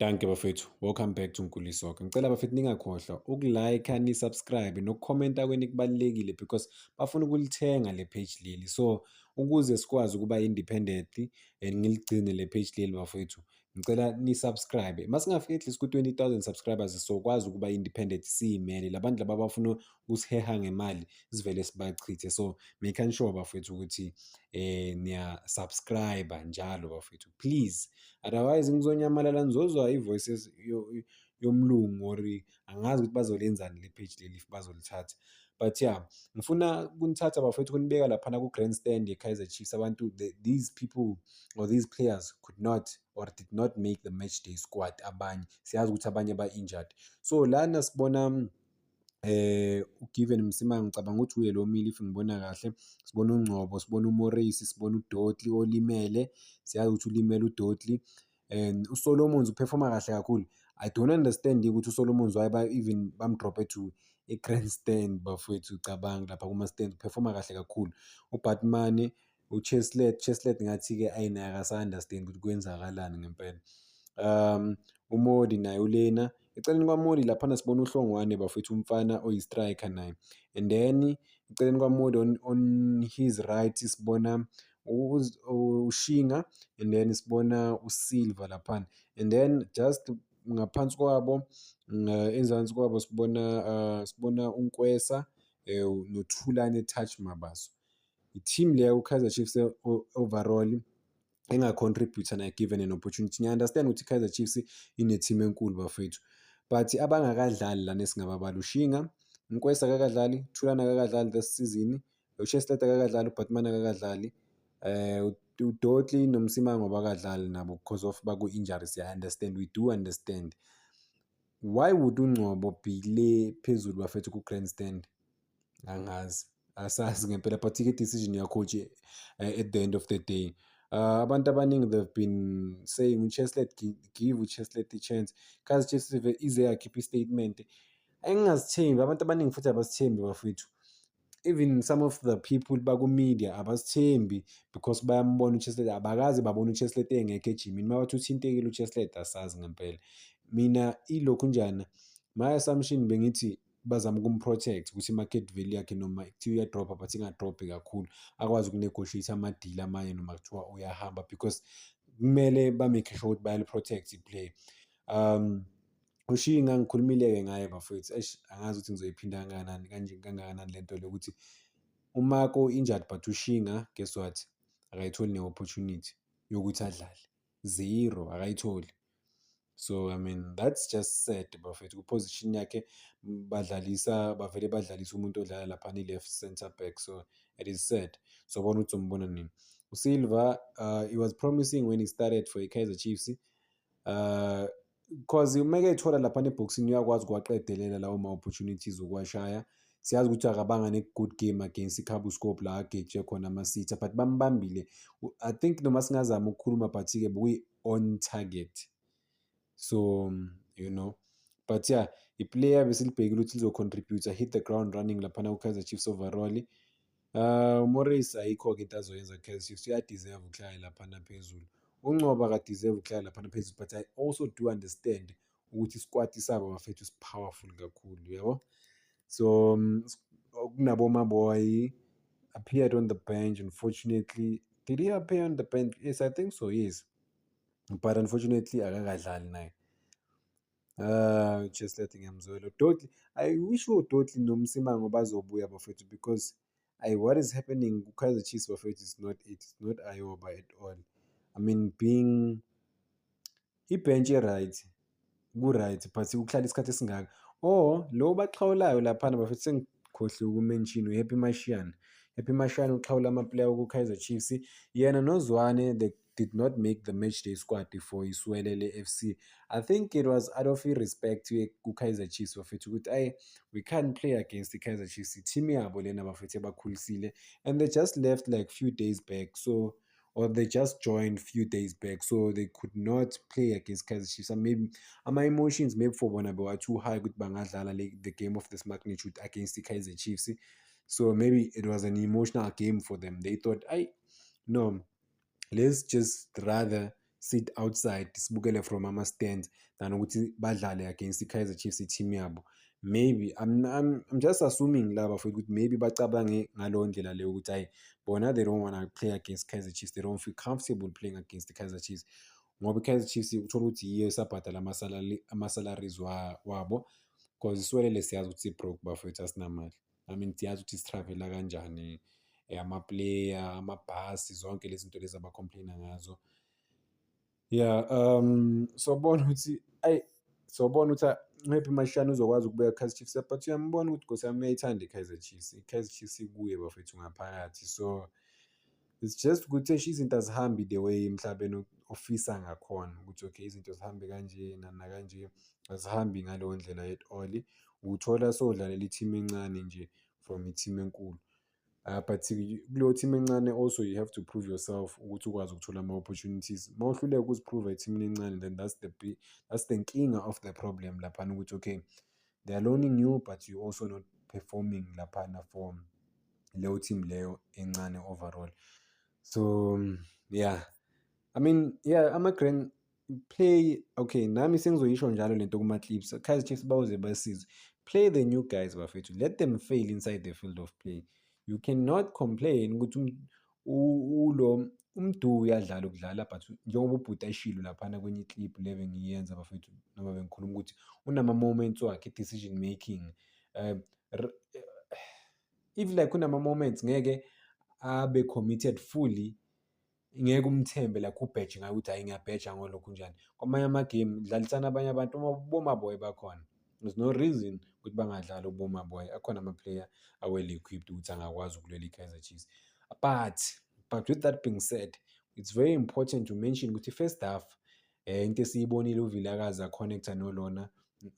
Dankie bafethu, welcome back to Nkuli Soccer. Ngicela bafethu ningakhohlwa uku-like, ni-subscribe nokukhomenta kweni kubalulekile because bafuna ukulithenga le page leli. So ukuze sikwazi ukuba independent and ngiligcine le page leli bafethu, ngicela ni-subscribe. Masingafika at least ku-20,000 subscribers, sokwazi ukuba independent, siyimele. Labantu laba abafuna ukusiheha ngemali sivele sibachithe. So make sure bafethu ukuthi niya-subscribe njalo bafethu, please. Otherwise ngizonyamalala, nizozwa i-voices yomlungu or angazi ukuthi bazolenzani le page leli if bazolithatha. But yeah, ngifuna kunithatha bafethu, kunibeka laphana ku-grandstand ye-Kaizer Chiefs. Abantu, these people or these players could not or did not make the match day squad. Abanye siyazi ukuthi abanye ba-injured. So lana sibona uGiven Msimang, ngicabanga ukuthi uye lo mile if ngibona kahle. Sibona uNgcobo, sibona uMorris, sibona uDortley olimele, siyazi ukuthi ulimele uDortley. And uSolomons u-performa kahle kakhulu. I don't understand ukuthi uSolomons why ba even bam-drop-e to i-grandstand bafowethu, cabanga lapha kuma-stand u-performa kahle kakhulu. UBatman, uChislett, Chislett ngathi-ke ayi naye akasa-understand ukuthi kwenzakalani ngempela. UModi naye ulena eceleni kwaModi laphana, sibona uHlongwane bafethu, umfana oyi-striker naye. And then eceleni kwaModi on his right sibona uShinga and then sibona uSilva laphana. And then just ngaphansi kwabo, ezansi kwabo sibona uNkwesa noThulani Touch Mabaso. I-team leyo ku-Kaizer Chiefs overall enga-contribute-a nayo given an opportunity. Ngiya-understand ukuthi i-Kaizer Chiefs ine-team enkulu bafethu, but abangakadlali lana esingababala uShinga, Nkwesa akakadlali, Thulani akakadlali this season, uChislett akakadlali, uBatman akakadlali, uDortley noMsimango abakadlali nabo because of baku-injury, siya-understand, we do understand. Why would uNgcobo be le phezulu bafethu ku-grandstand? Angazi, asazi ngempela, but i-decision ya-coach at the end of the day. Abantu abaningi, they've been saying uChislett, give uChislett i-chance. Kaizer Chiefs ize yakhipha i-statement. Engingazithembi, abantu abaningi futhi abasithembi bafethu. Even some of the people baku-media abasithembi because bayambona uChislett, abakaze babona uChislett engekho ejimini. Mabathi uthintekile uChislett, asazi ngempela. Mina ilokhunjana, my assumption bengithi bazama ukum-protect ukuthi i-market value yakhe noma kuthiwa iya-drop-a but inga-drop-i kakhulu, akwazi uku-negotiate ama-deal amanye noma kuthiwa uyahamba because kumele ba-make sure ukuthi bayali-protect i-player. UShinga ngikhulumile-ke ngaye bafowethu, eish, angazi ukuthi ngizoyiphinda kangakanani kanje kangakanani lento le ukuthi uMarco injured but uShinga, guess what, akayitholi ne-opportunity yokuthi adlale, zero, akayitholi. So I mean, that's just sad bafethu. Ku-position yakhe badlalisa, bavele badlalisa umuntu odlala laphana i-left centre back, so it is sad. Sobona ukuthi uzombona nini. USilva, he was promising when he started for i-Kaizer Chiefs. 'Cause uma ethola laphana ebhokisini uyakwazi ukuwaqedelela lawo ma-opportunities ukuwashaya. Siyazi ukuthi akabanga ne-good game against i-Kabuscorp la ageje khona ama-sitter, but bambambile. I think noma singazama ukukhuluma, but-ke bekuyi-on target. So, but yeah, i-player besilibhekile ukuthi lizo-contribute, hit the ground running laphana ku-Kaizer Chiefs overall. Morris ayikho-ke into azoyenza ku-Kaizer Chiefs, uya-deserve ukuhlala laphana phezulu. UNgcobo aka-deserve ukuhlala laphana phezulu, but I also do understand ukuthi i-squad sabo bafethu si-powerful kakhulu, uyabo? So kunabo Maboy appeared on the bench, unfortunately. Did he appear on the bench? Yes, I think so, yes. But unfortunately akakadlali naye. Chislett ngiyamzwela. Dortley, I wish uDortley noMsimango bazobuya bafethu because ayi, what is happening ku-Kaizer Chiefs bafethu is not it, it's not ayoba at all. I mean, being ibhentshi i-right, ku-right, but ukuhlala isikhathi esingaka or lo baxhawulayo laphana bafethu, sengikhohliwe uku-mention u-Happy Mashiane. Happy Mashiane uxhawula ama-player ku-Kaizer Chiefs. Yena noZwane, they did not make the match day squad for iSiwelele FC. I think it was out of respect ku-Kaizer Chiefs bafethu ukuthi ayi, we can't play against i-Kaizer Chiefs, i-team yabo lena bafethu ebakhulisile, and they just left like few days back, so or they just joined few days back, so they could not play against Kaizer Chiefs. And maybe ama-emotions maybe for bona bewa too high ukuthi bangadlala the game of this magnitude against the Kaizer Chiefs. So maybe it was an emotional game for them. They thought, I no, let's just rather Sit outside, sibukele from ama-stands than ukuthi badlale against i-Kaizer Chiefs, i-team yabo. Maybe I'm just assuming la, bafowethu, ukuthi maybe bacabange ngaleyo ndlela leyo ukuthi hhayi bona they don't wanna play against Kaizer Chiefs, they don't feel comfortable playing against the Kaizer Chiefs, ngoba i-Kaizer Chiefs uthola ukuthi yiyo esabhadala ama-salaries wabo, 'cause iSiwelele siyazi ukuthi si-broke, bafowethu, asinamali. I mean, siyazi ukuthi si-travel-a kanjani, ama-player, amabhasi, zonke lezi zinto lezi aba-complain-a ngazo. Yeah, sobona ukuthi ayi, sobona ukuthi maybe Mashiane uzokwazi ukubeka i-Kaizer Chiefs, but uyambona ukuthi, Nkosi yami, uyayithanda i-Kaizer Chiefs, i-Kaizer Chiefs ikuye, bafethu, ngaphakathi. So it's just ukuthi eish, izinto azihambi the way emhlabeni ofisa ngakhona ukuthi okay, izinto zihambe kanje nakanje, azihambi ngaleyo ndlela at all. Uthola sewudlalela i-team encane nje from i-team enkulu. But kuleyo team encane also you have to prove yourself ukuthi ukwazi ukuthola ama-opportunities. Uma uhluleka ukuzi-prove-a ethimini encane, then that's the nkinga of the problem laphana ukuthi okay, they are loaning you but you also not performing laphana for leyo team leyo encane overall. So yeah, I mean, yeah, ama-grand play, okay, nami sengizoyisho njalo lento kuma-clips, Kaizer Chiefs bawuze basizwe. Play the new guys, bafethu, let them fail inside the field of play. You cannot complain ukuthi ulo uMdu uyadlala ukudlala, but njengoba ubhuti eshilo laphana kwenye i-clip le bengiyenza, bafethu, noma bengikhuluma ukuthi unama-moments wakhe decision making, if like unama-moments ngeke abe committed fully, ngeke umthembe like ubheje ngaye ukuthi hhayi, ngiyabheja ngolokhu njani. Kwamanye amagemu dlalisana abanye abantu, boMaboe bakhona. There's no reason ukuthi bangadlali oboMaboe, akhona ama-player a-well equipped ukuthi angakwazi ukulwela i-Kaizer Chiefs. But with that being said, it's very important to mention ukuthi first half, into esiyibonile, uVilakazi a-connect-a nolona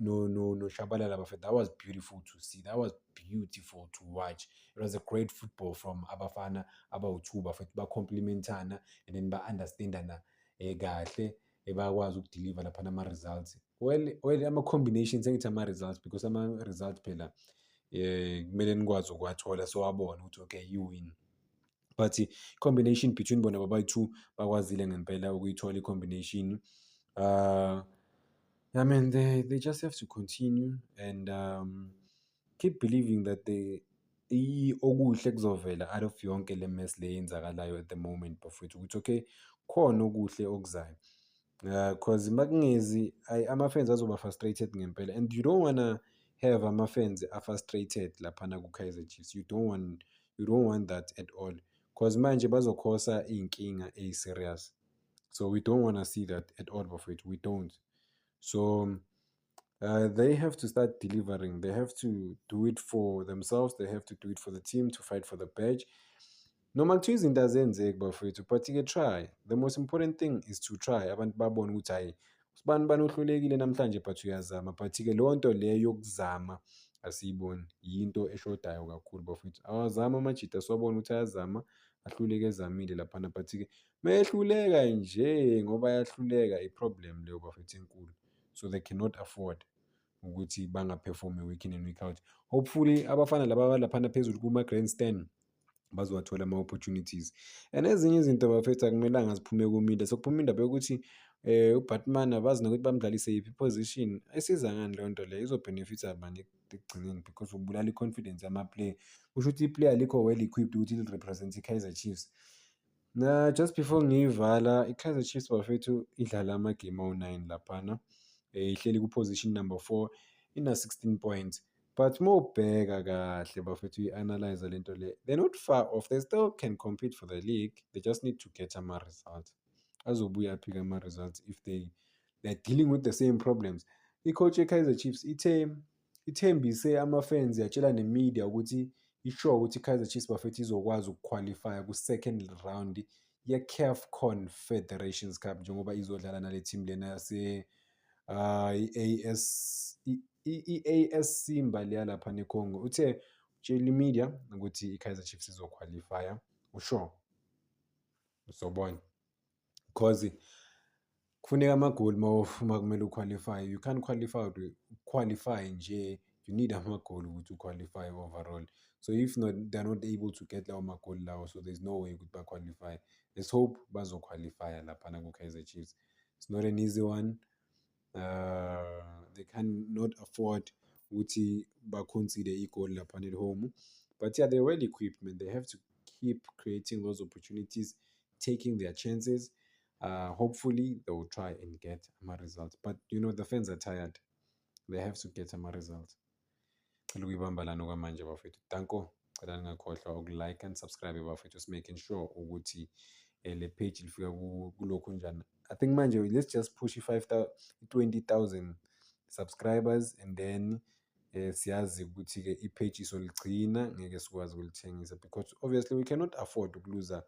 noShabalala, bafethu, that was beautiful to see, that was beautiful to watch. It was a great football from abafana abawu-two, bafethu, ba-complement-ana and then ba-understand-ana kahle, bayakwazi uku-deliver laphana ama-results. Well, ama-combinations, sengithi ama-results because ama-results phela kumele nikwazi ukuwathola, siwabone ukuthi okay, you win. But i-combination between bona babayi-two, bakwazile ngempela ukuyithola i-combination. I mean, they just have to continue and keep believing that they okuhle kuzovela out of yonke le mess le eyenzakalayo at the moment, bafowethu, ukuthi okay, khona okuhle okuzayo. 'Cause makungezi, ayi, ama-fans azoba frustrated ngempela and you don't wanna have ama-fans a-frustrated laphana ku-Kaizer Chiefs. You don't want that at all, 'cause manje bazo-cause-a iy'nkinga ey'serious. So we don't wanna see that at all, bafowethu, we don't. So they have to start delivering. They have to do it for themselves, they have to do it for the team, to fight for the badge. Noma kuthiwa izinto azenzeki, bafowethu, but-ke try. The most important thing is to try. Abantu babone ukuthi hhayi, usibani bani uhlulekile namhlanje but uyazama, but-ke leyo nto leyo yokuzama asiyiboni, yinto eshodayo kakhulu, bafowethu. Awazame amajita, siwabone ukuthi ayazama, ahluleke ezamile laphana, but-ke mehluleka nje ngoba ayahluleka, i-problem leyo, bafethu, enkulu. So they cannot afford ukuthi banga-perform-i week in and week out. Hopefully abafana laba abalaphana phezulu kuma-grandstand bazowathola ama-opportunities. And ezinye izinto, bafethu, akumelanga ziphume ku-media, sekuphuma indaba yokuthi uBaartman abazi nokuthi bamdlalise yiphi i-position. Isiza ngani leyo nto leyo, izo-benefit-a bani ekugcineni? Because ubulala i-confidence yama-player. Kusho ukuthi i-player alikho well equipped ukuthi li-represent i-Kaizer Chiefs. Na just before ngiyivala, i-Kaizer Chiefs, bafethu, idlala amagemu awu-9 laphana, ihleli ku-position number 4, ina-16 points. But uma ubheka kahle, bafethu, uyi-analyze lento le, they're not far off, they still can compete for the league, they just need to get ama-results. Azobuya aphi-ke ama-results if they are dealing with the same problems? I-coach ye-Kaizer Chiefs ithe ithembise ama-fans, yatshela ne-media ukuthi i-sure ukuthi i-Kaizer Chiefs, bafethu, izokwazi uku-qualify-a ku-second round ye-CAF Confederations Cup, njengoba izodlala nale team lena yase i-AS i-AS Simba leya laphana eCongo. Uthe utshela i-media ukuthi i-Kaizer Chiefs izo-qualify-a, usho uzobona, 'cause kufuneka amagoli uma kumele u-qualify. You can't qualify nje You need amagoli ukuthi u-qualify overall. So if not, they're not able to get lawo magoli lawo, so there's no way ukuthi ba-qualify. Let's hope bazo-qualify-a laphana ku-Kaizer Chiefs. It's not an easy one. They cannot afford ukuthi ba-concede igoli laphana at home. But yeah, they're well equipped, man. They have to keep creating those opportunities, taking their chances. Hopefully they will try and get ama-results, but you know the fans are tired. They have to get ama-results. Cela ukuyibamba lana okwamanje, bafethu. Danko. Cela ningakhohlwa uku-like and subscribe, bafethu, making sure ukuthi le page lifika kulokhu njani. I think manje let's just push i-5 20,000 subscribers and then siyazi ukuthi-ke i-page isoligcina, ngeke sikwazi ukulithengisa, because obviously we cannot afford ukuluza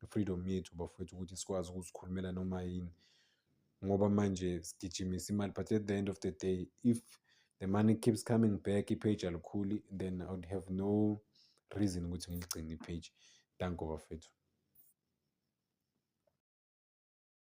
freedom yethu, bafowethu, ukuthi sikwazi ukuzikhulumela noma yini ngoba manje sigijimisa imali. But at the end of the day, if the money keeps coming back, i-page alikhuli, then I would have no reason ukuthi ngiligcine i-page. Danko, bafethu.